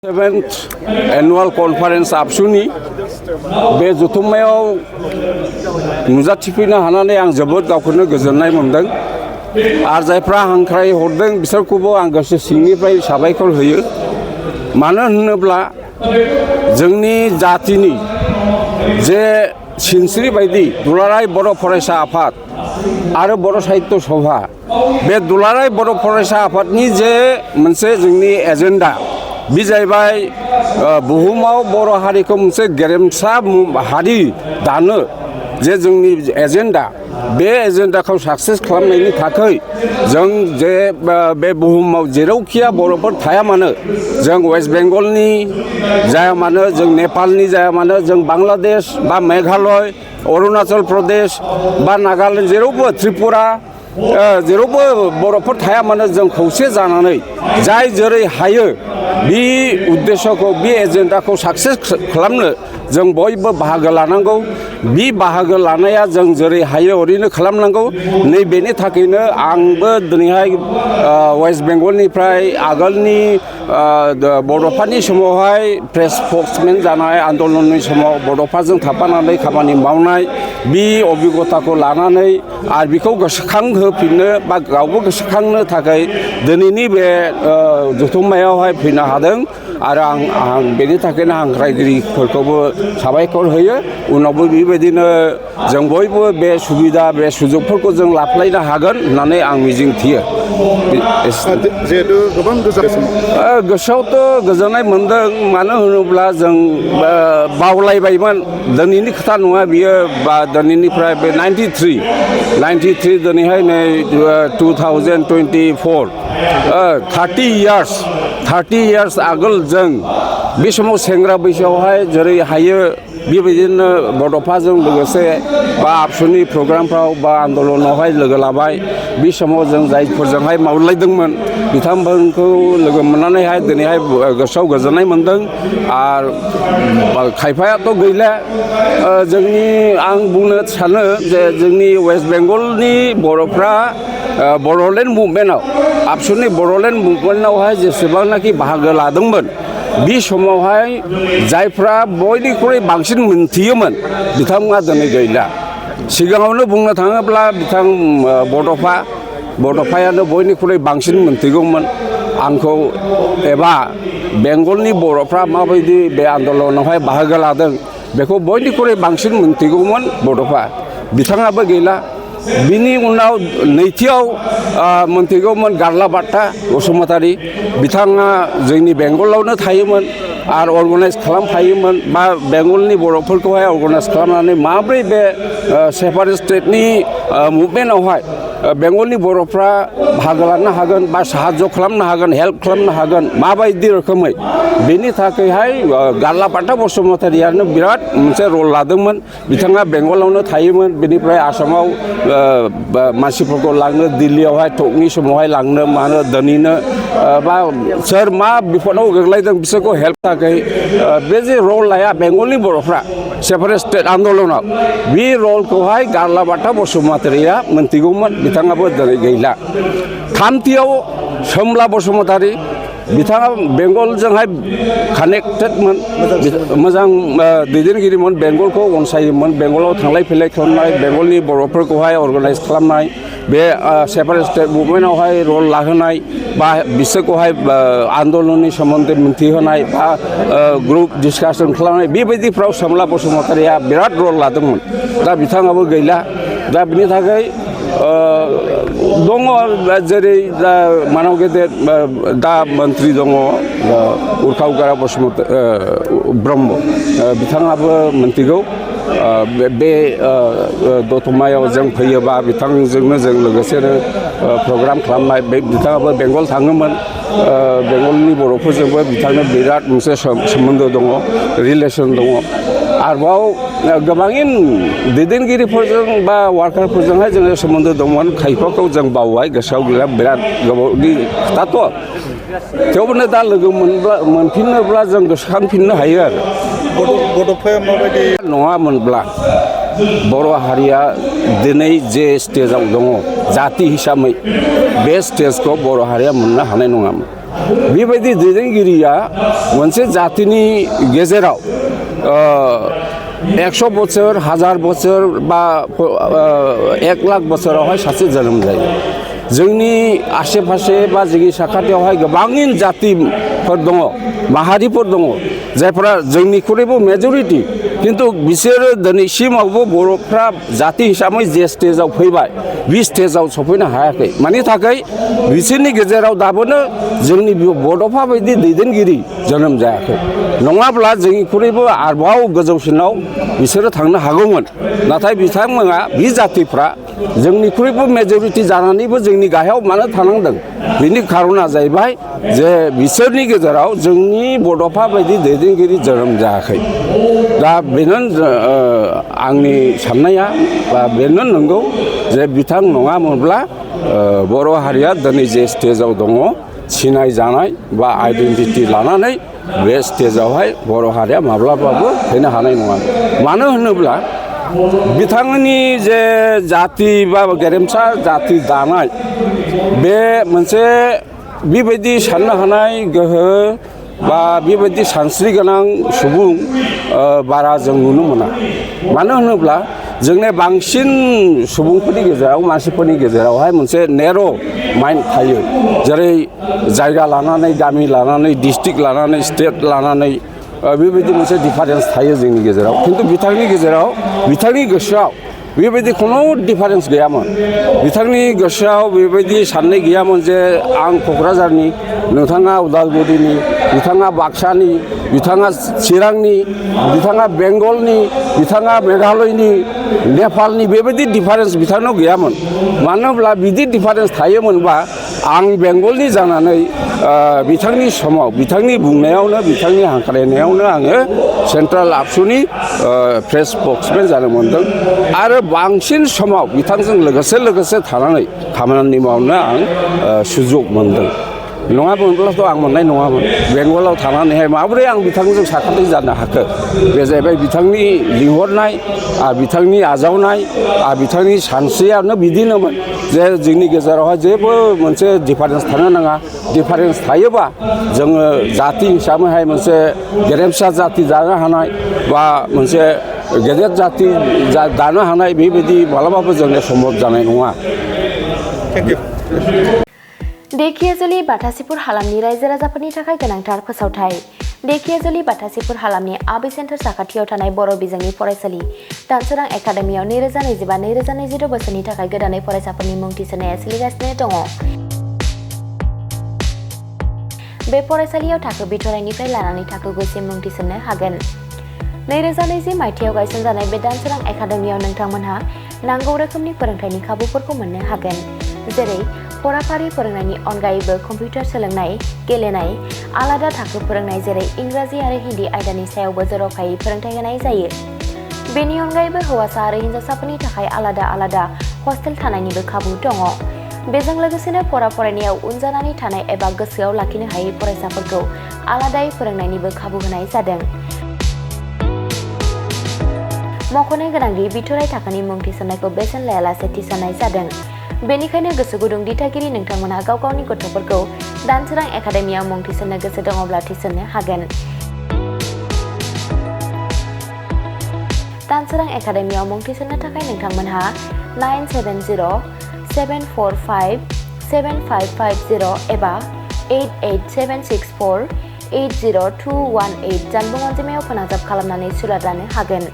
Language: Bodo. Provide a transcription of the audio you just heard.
7th Annual Conference आबसुनि बे जथुम्मायाव नुजाथिफैनो हानानै आं जोबोद गावखौनो गोजोननाय मोनदों आरो जायफ्रा हांख्राय हरदों बिसोरखौबो आं गोसो सिंनिफ्राय साबायखर होयो मानो होनोब्ला जोंनि जातिनि जे सिनस्रि बायदि दुलाराय बर' फरायसा आफाद आरो बर' साहित्य सभा बे दुलाराय बर' फरायसा आफादनि जे मोनसे जोंनि एजेन्डा बे जाहैबाय बुहुमाव बर' हारिखौ मोनसे गेरेमसा हारि दानो जे जोंनि एजेन्डा बे एजेन्डाखौ साक्सेस खालामनायनि थाखाय जों जे बे बुहुमाव जेरावखिया बर'फोर थाया मानो जों वेस्ट बेंगलनि जाया मानो जों नेपालनि जाया मानो जों बांलादेश बा मेघालय अरुणाचल प्रदेश बा नागालेण्ड जेरावबो त्रिपुरा जेरावबो बर'फोर थाया मानो जों खौसे जानानै जाय जेरै हायो बे उद्देश्यखौ बे एजेन्डाखौ साक्सेस खालामनो जों बयबो बाहागो लानांगौ बे बाहागो लानाया जों जेरै हायो ओरैनो खालामनांगौ नैबेनि थाखायनो आंबो दिनैहाय वेस्ट बेंगलनिफ्राय आगोलनि बड'फानि समावहाय प्रेस स्पक्समेन जानाय आन्दलननि समाव बड'फाजों थाफानानै खामानि मावनाय बे अबिगथाखौ लानानै आरो बेखौ गोसोखांहोफिननो बा गावबो गोसोखांनो थाखाय दिनैनि बे जथुम्मायावहाय फैनो हादों आरो आं बेनि थाखायनो हांख्रायगिरिफोरखौबो साबायखर होयो उनावबो बेबायदिनो जों बयबो बे सुबिदा बे सुजुगफोरखौ जों लाफ्लायनो हागोन होननानै आं मिजिंथियो जिहेतु गोबां गोसोआवथ' गोजोननाय मोनदों मानो होनोब्ला जों बावलायबायमोन दिनैनि खोथा नङा बियो बा दिनैनिफ्राय बे 93 दिनैहाय नै 2024 30 इयार्स आगोल जों बे समाव सेंग्रा बैसोआवहाय जेरै हायो बेबायदिनो बड'फाजों लोगोसे बा आबसुनि प्रग्रामफ्राव बा आन्दलनावहाय लोगो लाबाय बे समाव जों जायफोरजोंहाय मावलायदोंमोन बिथांमोनखौ लोगो मोननानैहाय दिनैहाय गोसोआव गोजोननाय मोनदों आरो खायफायाथ' गैला जोंनि आं बुंनो सानो जे जोंनि वेस्ट बेंगलनि बर'फ्रा बड'लेण्ड मुभमेन्टआव आबसुनि बड'लेण्ड मुभमेन्टआवहाय जेसेबांनाखि बाहागो लादोंमोन बे समावहाय जायफ्रा बयनिख्रुइ बांसिन मोनथियोमोन बिथांमोना दिनै गैला सिगाङावनो बुंनो थाङोब्ला बिथां बड'फायानो बयनिख्रुइ बांसिन मोनथिगौमोन आंखौ एबा बेंगलनि बर'फ्रा माबायदि बे आन्दलनावहाय बाहागो लादों बेखौ बयनिख्रुइ बांसिन मोनथिगौमोन बड'फा बिथाङाबो गैला बिनि उनाव नैथियाव मोनथिगौमोन गारलाबाथा बसुमतारी बिथाङा जोंनि बेंगलावनो थायोमोन आरो अर्गानाइज खालामफायोमोन बा बेंगलनि बर'फोरखौहाय अर्गानाइज खालामनानै माब्रै बे सेपारेट स्टेटनि मुभमेन्टआवहाय बेंगलनि बर'फ्रा बाहागो लानो हागोन बा साहाय्य खालामनो हागोन हेल्प खालामनो हागोन माबायदि रोखोमै बेनि थाखायहाय गारलाबाथा बसुमतारीयानो बिराद मोनसे रल लादोंमोन बिथाङा बेंगलावनो थायोमोन बेनिफ्राय आसामाव मानसिफोरखौ लांनो दिल्लीयावहाय टकनि समावहाय लांनो मानो दोनहैनो बा सोर मा बिपदआव गोग्लैदों बिसोरखौ हेल्प थाखाय बे जे रल लाया बेंगलनि बर'फ्रा सेपारेट स्टेट आन्दलनाव बे रलखौहाय गारलाबाथा बसुमतारीया मोनथिगौमोन बिथाङाबो दिनै गैला थामथियाव सोमला बसुमतारी बिथाङा बेंगलजोंहाय कानेक्टेडमोन मोजां दैदेनगिरिमोन बेंगलखौ अनसायोमोन बेंगलाव थांलाय फैलाय खालामनाय बेंगलनि बर'फोरखौहाय अर्गानाइज खालामनाय बे सेपारेट स्टेट मुभमेन्टआवहाय रल लाहोनाय बा बिसोरखौहाय आन्दलननि सोमोन्दै मिन्थिहोनाय बा ग्रुप डिसकासन खालामनाय बेबायदिफ्राव सोमला बसुमतारीया बिराद रल लादोंमोन दा बिथाङाबो गैला दा बिनि थाखाय दङ जेरै दा मानाव गेदेर दा मन्त्रि दङ उरखाव ब्रह्म बिथाङाबो मोनथिगौ बे दतमायाव जों फैयोबा बिथांजोंनो जों लोगोसेनो प्रग्राम खालामनाय बे बिथाङाबो बेंगल थाङोमोन बेंगलनि बर'फोरजोंबो बिथांनो बिराद मोनसे सोमोन्दो दङ रिलेसन दङ आरोबाव गोबाङै दैदेनगिरिफोरजों बा वार्कारफोरजोंहाय जोङो सोमोन्दो दंमोन खायफाखौ जों बावबाय गोसोआव गैला बिराद गोबावनि खोथाथ' थेवबो दा लोगो मोनफिनोब्ला जों गोसोखांफिननो हायो आरो बड'फाया माबायदि नङामोनब्ला बर' हारिया दिनै जे स्टेजाव दङ जाति हिसाबै बे स्टेजखौ बर' हारिया मोननो हानाय नङामोन बेबायदि दैदेनगिरिया मोनसे जातिनि गेजेराव 100 बोसोर 1000 बोसोर बा 1 लाख बोसोरावहाय सासे जोनोम जायो जोंनि आसे पासे बा जोंनि साखाथियावहाय गोबां जातिफोर दङ माहारिफोर दङ जायफोरा जोंनिख्रुइबो मेजरिटि किन्तु बिसोरो दिनैसिमावबो बर'फ्रा जाति हिसाबै जे स्टेजाव फैबाय बे स्टेजाव सफैनो हायाखै मानि थाखाय बिसोरनि गेजेराव दाबोनो जोंनि बड'फा बायदि दैदेनगिरि जोनोम जायाखै नङाब्ला जोंनिख्रुइबो आरोबाव गोजौसिनाव बिसोरो थांनो हागौमोन नाथाय बिथांमोना बे जातिफ्रा जोंनिख्रुइबो मेजरिटि जानानैबो जोंनि गाहायाव मानो थानांदों बिनि खारना जाहैबाय जे बिसोरनि गेजेराव जोंनि बड'फा बायदि दैदेनगिरि जोनोम जायाखै दा बेनो आंनि साननाया बा बेनो नंगौ जे बिथां नङामोनब्ला बर' हारिया दिनै जे स्टेजाव दङ सिनाय जानाय बा आइडेन्टिटि लानानै बे स्टेजावहाय बर' हारिया माब्लाबाबो फैनो हानाय नङा मानो होनोब्ला बिथांनि जे जाति बा गेरेमसा जाति दानाय बे मोनसे बेबायदि साननो हानाय गोहो बा बेबायदि सानस्रि गोनां सुबुं बारा जों नुनो मोना मानो होनोब्ला जोंनि बांसिन सुबुंफोरनि गेजेराव मानसिफोरनि गेजेरावहाय मोनसे नेर' माइन्ड थायो जेरै जायगा लानानै गामि लानानै डिस्ट्रिक्ट लानानै स्टेट लानानै बेबायदि मोनसे डिफारेन्स थायो जोंनि गेजेराव खिन्थु बिथांनि गेजेराव बिथांनि गोसोआव बेबायदि खुनु डिफारेन्स गैयामोन बिथांनि गोसोआव बेबायदि साननाय गैयामोन जे आं क'क्राझारनि नोंथाङा उदालगुरिनि बिथाङा बाक्सानि बिथाङा चिरांनि बिथाङा बेंगलनि बिथाङा मेघालयनि नेपालनि बेबायदि डिफारेन्स बिथांनाव गैयामोन मानो होनब्ला बिदि डिफारेन्स थायोमोनबा आं बेंगलनि जानानै बिथांनि समाव बिथांनि बुंनायावनो बिथांनि हांख्रायनायावनो आङो सेन्ट्रेल आबसुनि प्रेस स्पक्समेन जानो मोनदों आरो बांसिन समाव बिथांजों लोगोसे थानानै खामानि मावनो आं सुजुग मोनदों नङामोनब्लाथ' आं मोननाय नङामोन बेंगलाव थानानैहाय माबोरै आं बिथांजों साखाथि जानो हाखो बे जाहैबाय बिथांनि लिंहरनाय बिथांनि आजावनाय बिथांनि सानस्रियानो बिदिनोमोन जे जोंनि गेजेरावहाय जेबो मोनसे डिफारेन्स थानो नाङा डिफारेन्स थायोबा जोङो जाति हिसाबैहाय मोनसे गेरेमसा जाति दानो हानाय बा मोनसे गेदेर जाति दानो हानाय बेबायदि मालाबाबो जोंनि सम्भब जानाय नङा थेंक इउ देखियाजुलि बाथासिपुर हालामनि रायजो राजाफोरनि थाखाय गोनांथार फोसावथाय देखियाजुलि बाथासिपुर हालामनि आबि सेन्टार साखाथियाव थानाय बर' बिजोंनि फरायसालि दानसोरां एकाडेमियाव 2025-2026 बोसोरनि थाखाय गोदानै फरायसाफोरनि मुं थिसननाया सोलिगासिनो दङ बे फरायसालियाव थाखो बिथराइनिफ्राय लानानै थाखो 9सिम मुं थिसननो हागोन 2020 मायथाइयाव गायसनजानाय बे दानसोरां एकाडेमियाव नोंथांमोनहा नांगौ रोखोमनि फोरोंथायनि खाबुफोरखौ मोननो हागोन जेरै फराफारि फोरोंनायनि अनगायैबो कम्पिउटार सोलोंनाय गेलेनाय आलादा थाखो फोरोंनाय जेरै इंराजि आरो हिन्दी आयदानि सायावबो जर'खायै फोरोंथाय होनाय जायो बेनि अनगायैबो हौवासा आरो हिन्जावसाफोरनि थाखाय आलादा हस्टेल थानायनिबो खाबु दङ बेजों लोगोसेनो फरायनायाव उन जानानै थानाय एबा गोसोआव लाखिनो हायै फरायसाफोरखौ आलादायै फोरोंनायनिबो खाबु होनाय जादों मख'नो गोनांदि बिथराइ थाखोनि मुं थिसननायखौ बेसेन लायालासे थिसननाय जादों बेनिखायनो गोसो गुदुं दिथागिरि नोंथांमोनहा गाव गावनि गथ'फोरखौ दानसोरां एकाडेमियाव मुं थिसननो गोसो दङब्ला थिसननो हागोन दानसोरां एकाडेमियाव मुं थिसननो थाखाय नोंथांमोनहा 977074575550 एबा 88764802118 जानबुं अनजिमायाव फोनांजाब खालामनानै सुलाद लानो हागोन